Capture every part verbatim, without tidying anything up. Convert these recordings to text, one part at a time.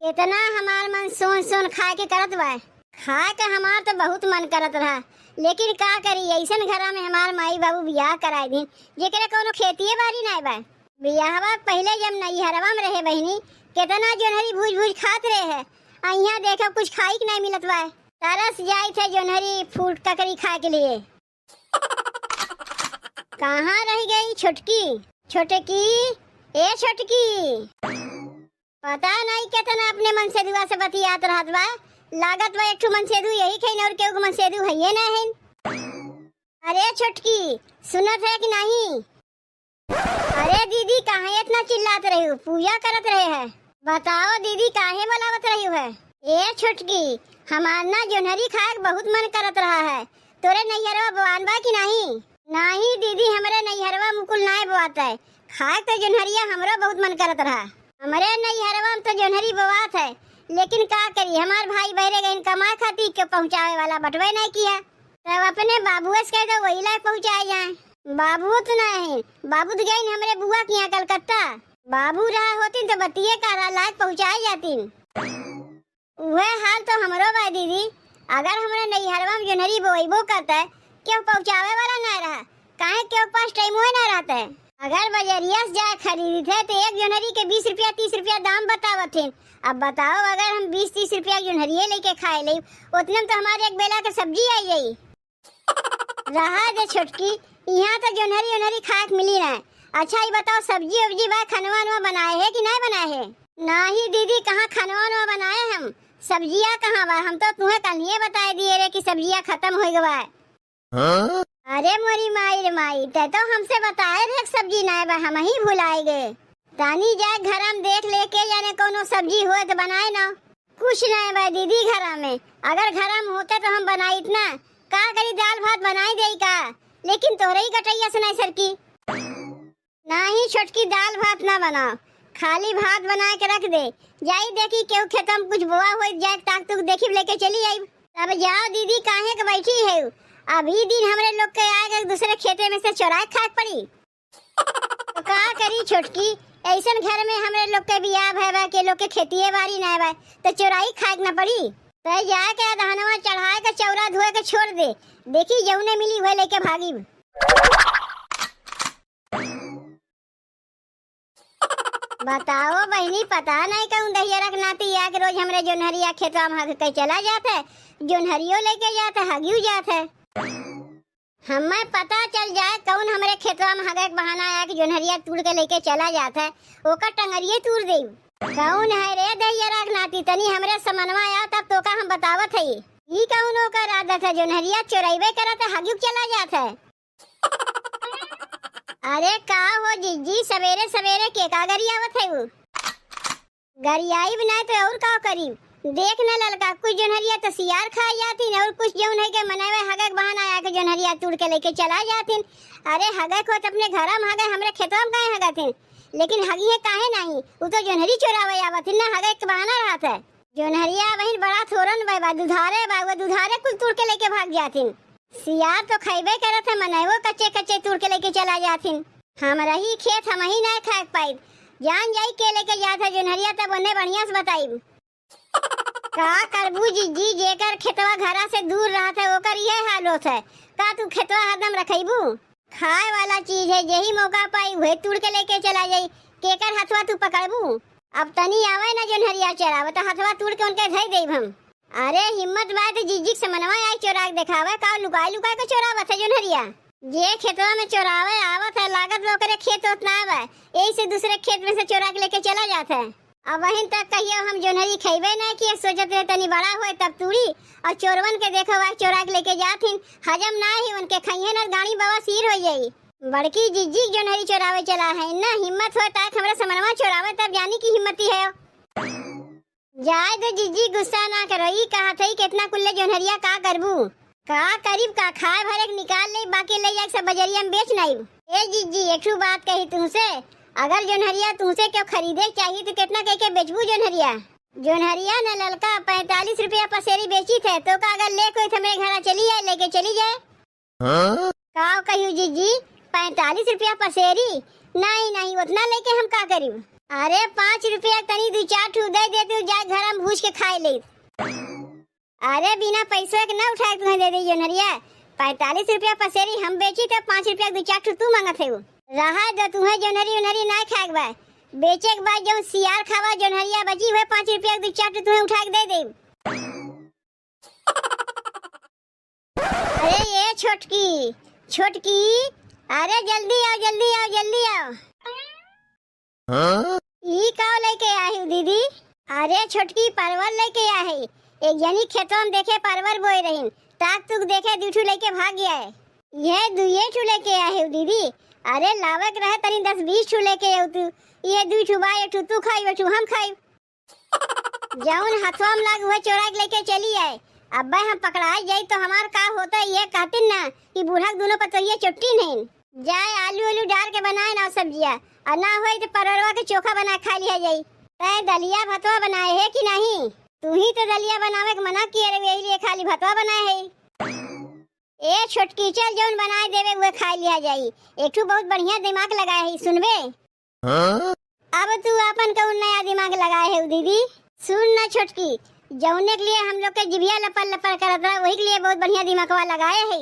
केतना हमार मन सोन सोन खाए के करत बा। खाए के हमार तो बहुत मन करत रहा, लेकिन का करी, अइसन घरा में हमार माई बाबू बियाह कराए दिन, जेकरे कउनो खेतिए बारी नाय बा। बियाहवा के पहिले जब नैहरवा में रहे बहिनी, केतना जोन्हरी भूज भूज खात रहे है, आ इहाँ देखब कुछ खाई के नाय मिलत बा। तरस जाइत है जोन्हरी फूट ककरी खाए के लिए। कहाँ रहि गई छोटकी? छोटकी, ए छोटकी, पता नाई केतना अपने मनसेधुआ से बतियात रहत बा। लागत बा एक ठो मनसेधु यही खइन और केहू के मनसेधु हइये ना हइन। अरे छोटकी, सुनत है कि नहीं? अरे दीदी, काहे इतना चिल्लात रही हो? पूजा करत रहे है। बताओ दीदी, काहे बोलावत रही है? ए छोटकी, हमार ना जोन्हरी खाए के बहुत मन करत रहा है। तोरे नैहरवा बोआन बा कि नाही? नाही दीदी, हमरे नैहरवा मुकुल नाय बोआत है। खाए तो जोन्हरिया हमरो बहुत मन करत रहा। हमरे नैहरवा में तो जोन्हरी बोआत है, लेकिन का करी, हमार भाई बहरे गइन कमाए खातिर, केहू पहुँचावे वाला बटवे नाय किया। तब अपने बाबुआ से कह दो, वही लायक पहुँचाए जाए। बाबू तो नाय है, बाबू तो गइन हमरे बुआ के यहाँ कलकत्ता। बाबू रहा होतिन तो बतिये का रहा, लायक पहुँचाए जातिन। उहे हाल तो हमरो बा दीदी। अगर हमरे नैहरवा में जोन्हरी बोइबो करते, केहू पहुँचावे वाला ना रहा, काहे केहू पास टाइमो ना रहते। अगर बजरिया से जाए खरीदते तो एक जोन्हरी के बीस रुपया, तीस रुपया दाम बतावत हिन। अब बताओ, अगर हम बीस तीस रुपया के जोन्हरिये लेके खाए लेब, उतने में तो हमारे एक बेला के सब्जी आई जाई। रहा दे छोटकी, इहाँ तो जोन्हरी ओन्हरी खाए के मिली ना। अच्छा, ई बताओ, सब्जी उब्जी बा, खनवा वनवा बनाए है कि नाय बनाए है? नाही दीदी, कहाँ खनवा वनवा बनाए हम? सब्जिया कहाँ बा? हम तो तुहे कल्हिये बताए दिए रहे कि सब्जिया खतम होइ गवा है। हाँ? अरे मोरी माई रे माई, तै तो हमसे बताए रहे कि सब्जी नाय बा, हमही भुलाए गए। तानी जाए घर में देख लेके, जाने कउनो सब्जी होए तो बनाए ना। कुछ नाय बा दीदी घरा में, अगर घरा में होते तो हम बनाइत ना। का करी, दाल भात बनाई देई का? लेकिन तोहरे ही गटैया से नाय सरकी। नाही छोटकी, दाल भात ना बनाओ, खाली भात बनाए के रख दे। जाई देखी केहू खेतवा में कुछ बोआ होई जाए, ताक तुक देखी लेके चली आई। तब जाओ दीदी, काहे के बैठी है? अभी दिन हमरे लोग के आए के दूसरे खेते में से चोराए खाए के पड़ी। तो का करी छोटकी, ऐसन घर में हमरे लोग के बियाह भय बा, के लोग के खेतिए बारी ना बा, तो चोराई खाए के ना पड़ी। तो जाके अदहनवा चढ़ाए के चौरा धोए के छोड़ दे, देखी जौने मिली हुए लेके भागी। बताओ बहिनी, पता नहीं कौन दहिया रख नाती आके रोज हमरे जोन्हरिया खेतवा में हग के चला जात है, जोन्हरियो लेके जात है, हगियो जात है। हमें पता चल जाए कौन हमरे खेतवा में हगे के बहाना आया कि जोन्हरिया तूड़ के लेके चला जात है, ओकर टंगरिये तूड़ देब। कौन है रे दहिया राख नाती, तनी हमरे समनवा आया तब तोका हम बतावत हई। ई कौन ओकर आदत है, जोन्हरिया चोरैबे करत है, हगियो के चला जात है। अरे का हो जिज्जी, सवेरे सवेरे के का गरियावत है उ? गरियाइब नाय तो और का करीब? देख न ललका, कुछ जोन्हरिया तो सियार खाए जातिन और कुछ जौन है के मनवे हगे के बहाना आके जोन्हरिया तूड़ के लेके चला जातिन। अरे हगे को तो अपने घरा में हगे, हमरे खेतवा में काहे हगतिन? लेकिन हगिहे काहे नाही? उ तो जोन्हरी चोरावे आवतिन ना, हगे के बहाना रहत है। जोन्हरिया बहिन बड़ा थोरन बा, बा दुधारे बा, वो दुधारे कुल तूड़ के लेके भाग जातिन। सियार तो खइबे करत है, मनैवो कच्चे कच्चे तूड़ के लेके चला जाथिन। हमरही खेत हमही नाय खाए के पाइब, जान जाई के लेके जात है जोन्हरिया, तब ओन्ने बढ़िया से बताइब। का करबू जिज्जी, जेकर खेतवा घरा से दूर रहत है ओकर इहे हाल होत है। का तू खेतवा हरदम रखइबू? खाए वाला चीज है, जेही मौका पाई उहे तूड़ के लेके चला जाई। केकर हथवा तू पकड़बू? अब तनी आवे ना जोन्हरिया चरावे तो हथवा तूड़ के उनके धई देब हम। अरे हिम्मत बा त जिज्जी के समनवा आई चोरा के देखावे, का लुकाए लुकाए के चोरावत है जोन्हरिया? जे खेतवा में चोरावे आवत है, लागत बा ओकरे खेत होत ना बा, यही से दूसरे खेत में से चोरा के लेके चला जात है। अबहिन तक कहियो हम जोन्हरी खइबे ना किए, सोचत रहे तनी बड़ा होए तब तूड़ी, और चोरवन के देखो आज चोरा के लेके जात हिन, हजम ना ही उनके, खइहे ना गाड़ी बवासीर हो जाई। बड़की जिज्जी के जोन्हरी चोरावे चला है ना, हिम्मत होए ताक हमरा समनवा चोरावे तब जानी की हिम्मती है। जाए दो जिज्जी, गुस्सा ना करो। ई कहत हई केतना कुल्ले जोन्हरिया का करबू? का करीब का, खाए भरे के निकाल ले, बाकी ले जाके सब बजरिया में बेच नाइब। ए जिज्जी, एक ठू बात कही तुमसे, अगर जोन्हरिया तुमसे क्यों खरीदे के चाही तो केतना कह के बेचबू जोन्हरिया? जोन्हरिया न ललका पैंतालीस रुपया पसेरी बेची थे, तो का अगर ले कोई तो हमरे घरा चली आए, लेके चली जाए। हाँ? का कहियो जिज्जी, पैंतालीस रुपया पसेरी? नहीं, नहीं, उतना लेके हम का करिब? अरे, पाँच रुपया तनी दुइ चार ठू दे देतू, जाए घर में भूज के खाए लेइत। अरे, बिना पैसवे के न उठाए तुहें दे दे जोन्हरिया। पैंतालीस रुपया पसेरी हम बेची त पाँच रुपया के दुइ चार ठू तू मांगत है। रहा दो, तुहें जोन्हरी उन्हरी नाय खाए के बा। बेचे के बाद जौन सियार खावा जोन्हरिया बची हुए पाँच रुपया के दुइ चार ठू तुहें उठा के दे दे। अरे ये छोटकी, छोटकी, अरे जल्दी आओ, जल्दी आओ, जल्दी आओ। हाँ? ई का लेके आई हो दीदी? अरे छोटकी, परवल लेके आई है। एक जनी खेतवा में देखे परवल बोए रहीन, ताक तुक देखे दुइ ठू लेके भाग गया है। ये दुइये ठू लेके आई हो दीदी। अरे लावे के रहे तनी दस बीस ठू लेके आओ तू। ये दुइ ठू बा, एक ठू तू खाई, एक ठू हम खाई। जौन हथवा में लाग उहे चोरा के लेके चली आए। अब्बे हम पकड़ाए जाई तो हमार का होता, ये कहतिन ना कि बूढ़ा के दुनो पतोहिया चोट्टी नहीं। जाए आलू आलू डार के बनाए ना सब्जिया, और ना होई तो परवरवा के चोखा बना खा लिया जाई। तै दलिया भतवा बनाए है कि नहीं? तू ही तो दलिया बनावे के मना किए रहे, यही लिए खाली भतवा बनाए है। ए छोटकी, चल जौन बनाए देवे उहे खा लिया जाई। एक ठू बहुत बढ़िया दिमाग लगाए है, सुनबे? हाँ? अब तू आपन कौन नया दिमाग लगाए है दीदी? सुन ना छोटकी, जौने के लिए हम लोग के जिभिया लपर लपर करत रहा, वही के लिए बहुत बढ़िया दिमागवा लगाए है।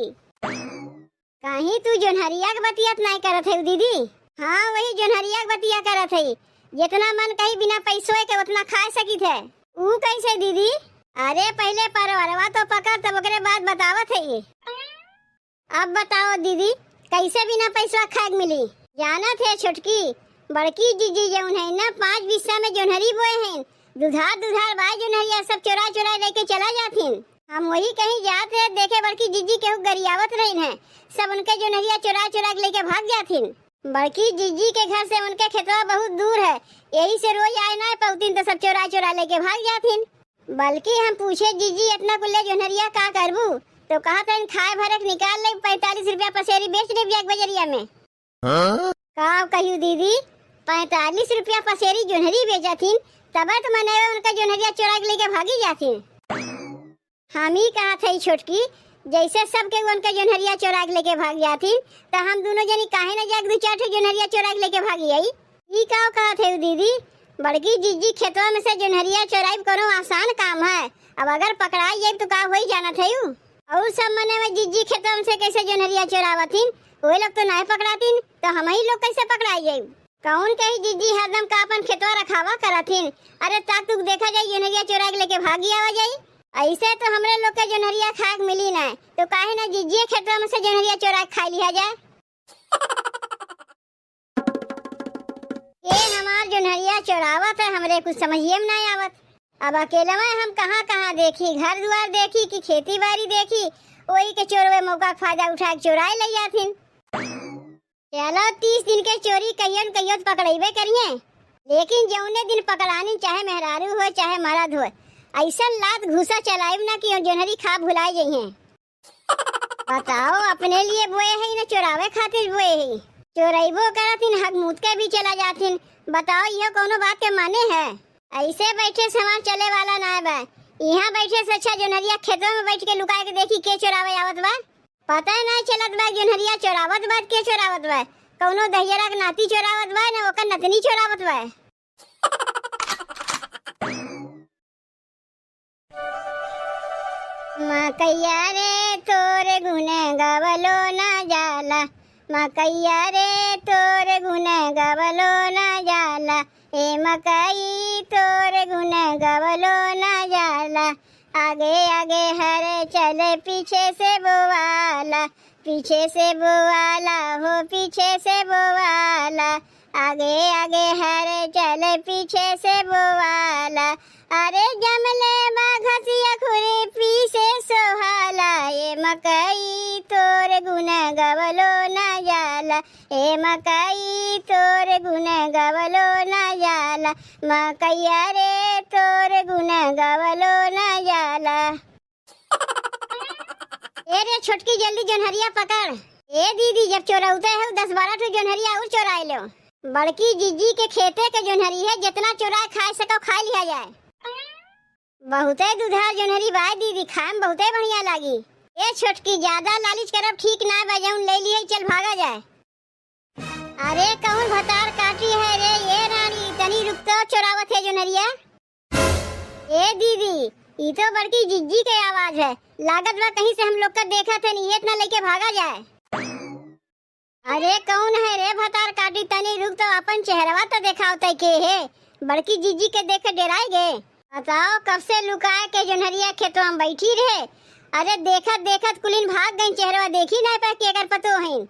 कहीं तू जोन्हरिया के बतिया त नाय करत है दीदी? हाँ, वही जोन्हरिया के बतिया करत है। जितना मन कही बिना पैसों के उतना खा सकित है। ऊ कैसे दीदी? अरे पहले परवरवा तो पकड़, तब ओकरे बाद बतावत है। अब बताओ दीदी, कैसे बिना पैसवा खाए के मिली? जानत है छोटकी, बड़की जीजी जौन है ना, पाँच बिस्सा में जोन्हरी बोए हैं, दुधार दुधार बाय जोन्हरिया सब चोरा चोरा लेके चला जाथिन। हम वही कहीं जात रहे, देखे बड़की जीजी केहू गरियावत रहीन है, सब उनके जोन्हरिया चोरा चोरा के लेके भाग जाथिन। बड़की जीजी के घर से उनके खेतवा बहुत दूर है, यही से रोज आए ना पौतीन तो सब चोरा चोरा लेके भाग जाथिन। बल्कि हम पूछे, "जीजी, इतना कुल्ले जोन्हरिया का करबू?" तो कहत हन, "खाए भरे के निकाल ले, पैंतालीस रुपया पसेरी बेच देब जाके बजरिया में।" हाँ? का कहियो दीदी, पैंतालीस रुपया पसेरी जोन्हरी बेचथिन, तबे तो मनई उनका जोन्हरिया चोरा के लेके भागी जाथिन। हम ही कहत हई छोटकी, जैसे सब केहू उनका जोन्हरिया चोरा के लेके भाग जाथिन, त हम दुनो जनी काहे न जाके दुइ चार ठे जोन्हरिया चोरा के लेके भागी आई? ई का कहत है दीदी? बड़की जीजी खेतवा में से जोन्हरिया चोराइब कोनो आसान काम है। अब अगर पकड़ाई जाइब तो का होई जानत है उ? और सब मनई जीजी खेतवा में से कैसे जोन्हरिया चोरावथिन? वही लोग तो नहीं पकड़ातिन, तो हम ही लोग कैसे पकड़ाई जाइब? कौन कही जीजी हरदम का अपन खेतवा रखावा करथिन? अरे ताक तुक देखा जाई, जोन्हरिया चोरा के लेके भागी आवा जाई। ऐसे तो हमरे लोग के जोन्हरिया खाए के मिली ना, तो काहे ना जीजिए खेतवा में से जोन्हरिया चोरा के खा लिया जाए। ये हमार जोन्हरिया चोरावत है, हमरे कुछ समझिए में नहीं आवत। अब अकेलवा हम कहाँ कहाँ देखी, घर दुआर देखी कि खेती बाड़ी देखी, वही के चोरवे मौका के फायदा उठा के चोराए ले जाथिन। चलो, तीस दिन के चोरी कहियो न कहियो तो पकड़ैबे करिए, लेकिन जौने दिन पकड़ानी, चाहे मेहरारू हो चाहे मरद हो, ऐसन लात घूसा चलाइब ना कि जोन्हरी खा भुलाए जइहें। बताओ, अपने लिए बोए है न चोरावे खातिर बोए है? चोरैबो करथिन, हक मूत के भी चला जाथिन। बताओ, इहो कौनो बात के माने है? ऐसे बैठे से हमार चले वाला ना बा। यहाँ बैठे से अच्छा जोन्हरिया खेतवा में बैठ के लुकाए के देखी के चोरावे आवत बा। पता नहीं चलत बा जोन्हरिया चोरावत बा के चोरावत बा। कौनो दहिजरा के नाती चोरावत बा न ओकर नतनी चोरावत बा। मकैया रे तोर गुन गवलो ना जाला, मकैया रे तोर गुन गवलो ना जाला, ए मकई तोर गुन गवलो ना जाला। आगे आगे हर चले पीछे से बोआला, पीछे से बोआला हो पीछे से बोआला। आगे आगे हर चले पीछे से बोआला। अरे जमले बा घसिया खुरपी से सोहाला, ए मकई तोर गुन गवलो ना जाला, ए मकई तोर गुन गवलो ना जाला, मकैया रे तोर गुन गवलो ना जाला। ए रे छोटकी, जल्दी जोन्हरिया पकड़। ए दीदी, जब चोरौते हो, दस बारह ठो जोन्हरिया और चोराए लो। बड़की जीजी के खेते के जोन्हरी है, जितना चोराए खाए सको, खाए लिया जाए। बहुते दुधार जोन्हरी बाय दीदी, खाए में बहुते बढ़िया लागी। ए छोटकी, ज्यादा लालिच करब ठीक ना बा, जौन ले लिए चल भागा जाए। अरे कौन भतार काटी है रे ये रानी, त तनी रुक तो, चोरावत है जोनहरिया। ए दीदी, ई तो बड़की जिज्जी के आवाज है। लागत बा कहीं से हम लोग का देखत है, नियत ना लेके भागा जाए। अरे कौन है रे भतार काटी, तनी रुक तो, अपन चेहरवा तो देखाव तै के है। बड़की जिज्जी के देख के डेराए गे। बताओ कब से लुकाए के जोनहरिया खेतवा में बैठी रहे। अरे देखत देखत कुलिन भाग गई, चेहरवा देखी नहीं पाए के एकर पतो हईन।